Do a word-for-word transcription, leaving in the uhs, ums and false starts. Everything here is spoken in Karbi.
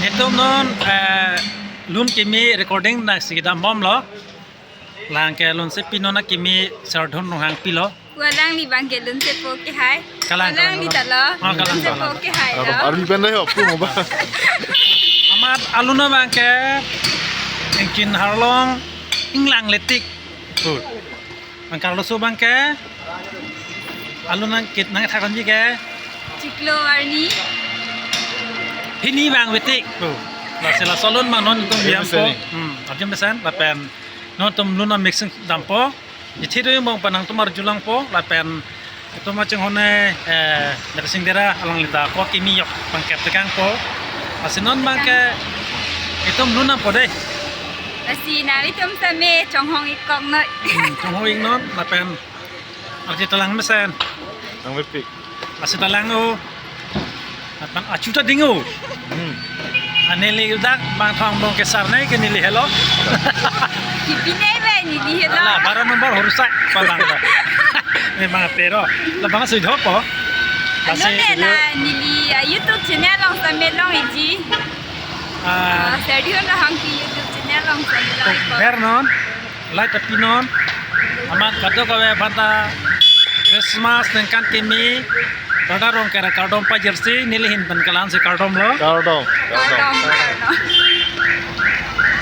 Itum non, eh, lun kimi recording nangsi kedam bomlo. Lang ke lunsepi non akimi Sardhon Ronghangpi lo. Alangli abang ke lunsepo kehai. Kalang, kalang, alangli kalang. Talo. Ah, kalang, lunsepo kalang. Kehai lo. Army pen dai ho, pu mo ba. Amat alun abang ke Ingkin Harlong Inglang Letik. Tuh. Bang Carlos abang ke alun nangkit nangthak konji ke. Chiklo arni. Hini abang Betik. Tuh. Lasi laso alun abang non itum arjun biang po. Mesen ni. Hmm, arjun mesen lapen non itum lun amixing dampo. Ithi do abang pen nangtum arjulangpo lapen itum kachinghon, eh, Darsing Dera alangli ta ko kimi yok pangkep tekangpo. Lasi non abang ke itum lun dampo dei. Lasi nanglitum same chonghong ik kok noi. Hmm, chonghong ik non lapen arje talang mesen. Nang Betik. Lasi talang o. Lapen achu ta ding o. Hmm. Aneli dak bang thong bong kesar nai ke neli helo. Kipinai ba neli helo. Ala, bara number horusak palang ba. Memang pero. Labang sui dhopo. Anu lasi ne la neli, ah, YouTube channel along same long iji. Ah. Ah, Sardhon Ronghangpi YouTube channel along same long iji. Ber non. Light api non. Amat kadokave aphanta Christmas ningkan kimi Radharong Kera kardom pajirsi, neli ahin pen kalang si kardom lo. Kardom. Kardom, kardom.